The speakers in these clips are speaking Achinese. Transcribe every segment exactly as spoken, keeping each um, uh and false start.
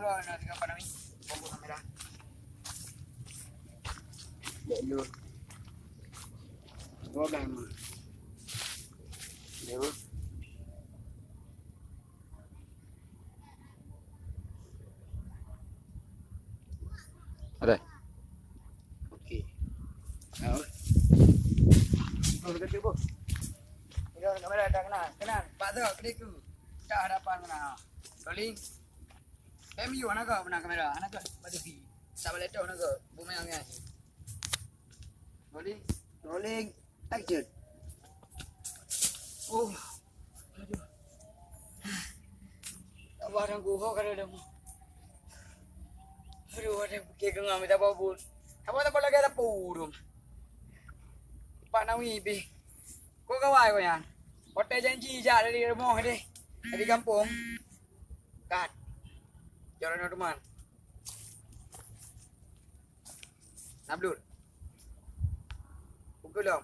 Dua belas lima. Dua. Ada. Okey. Nah. Bos, ganti, bos. Ini kamera dah kenal. Kenal. Pak Zul, klik tu. Tak hadapan mana. Rolling. M U anak kau pernah kamera. Anak kau pada si. Tak boleh tahu anak kau. Bumi angin. Rolling. Rolling. Action. Oh. Aduh. Apa orang guho kada ada. Aduh, ada fikir kengah minta babut. Apa tak lagi ada purung. Pak Nawi bih. Kok kawai kau nyan? Hotel janji jak dari rumah deh. Dari kampung. Kan. Jalan teman. Nablul. Pukul dong.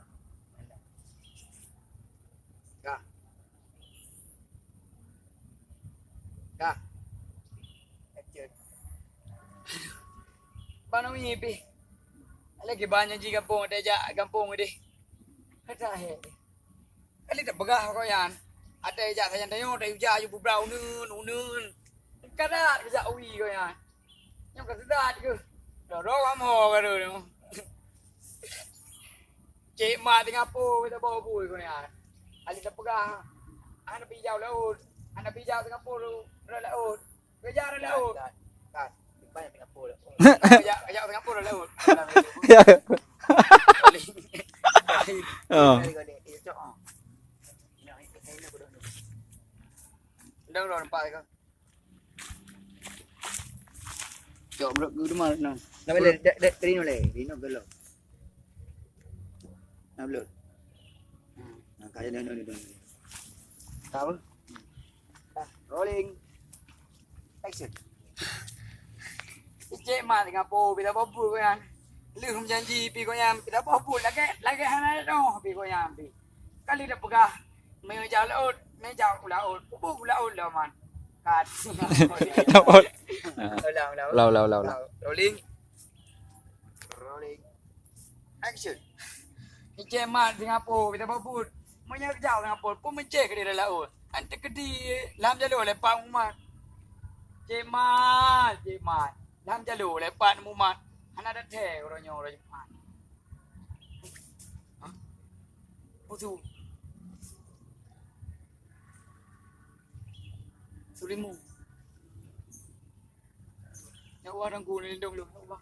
Dah. Dah. Action. Bang Nawi pih. Lagi banyak ji gampông, ada jak gampông deh. Kata he. Kali tak peugah kau yan. Ada jak sayang tayong, ada uja ju bubra uneun, uneun. Kada jak ui kau yan. Nyang ka seudat ke? Dah roh kamoe ka tu. Cek mak Singapura kita bawa bui kau ni. Ali tak pegang. Anak bijau laut. Anak bijau Singapura tu. Roh laut. Kejar roh laut. Kan. Banyak Singapura laut. Kejar, kejar Singapura laut. Ya. Oh. Dah roh nampak ke? Cok blok ke rumah nah. Dah balik, dah, dah, Rino leh. Rino gelok. Nah, blok. Hmm. Nah, kaya dah, dah, dah, dah. Tahu? Dah, rolling. Action. Icek mak Singapura bila babul kau yan. Leuh menjanji pi kau yan, bila babul lagi, lagi hana ada pi kau yan pi. Kali dah peugah, meujak laôt, meujak u laôt, kubu u laôt lom man. Kat. Laôt. Ulang, ulang. Ulang, ulang, ulang, ulang. Rolling. Rolling. Action. Icek mat Singapura, kita babut. Meunyoe jak Singapura, pun meucéh keudéh lam laôt. An teukeudi lam jalô lepak mumat. Cek mat, cek mat. Lam jalô lepak mumat. Hana ada thèe uroe nyoe uroe Jumat. Hah? Apa tu? Sulimu. Ya Allah, dan guna lindung lu, ya Allah.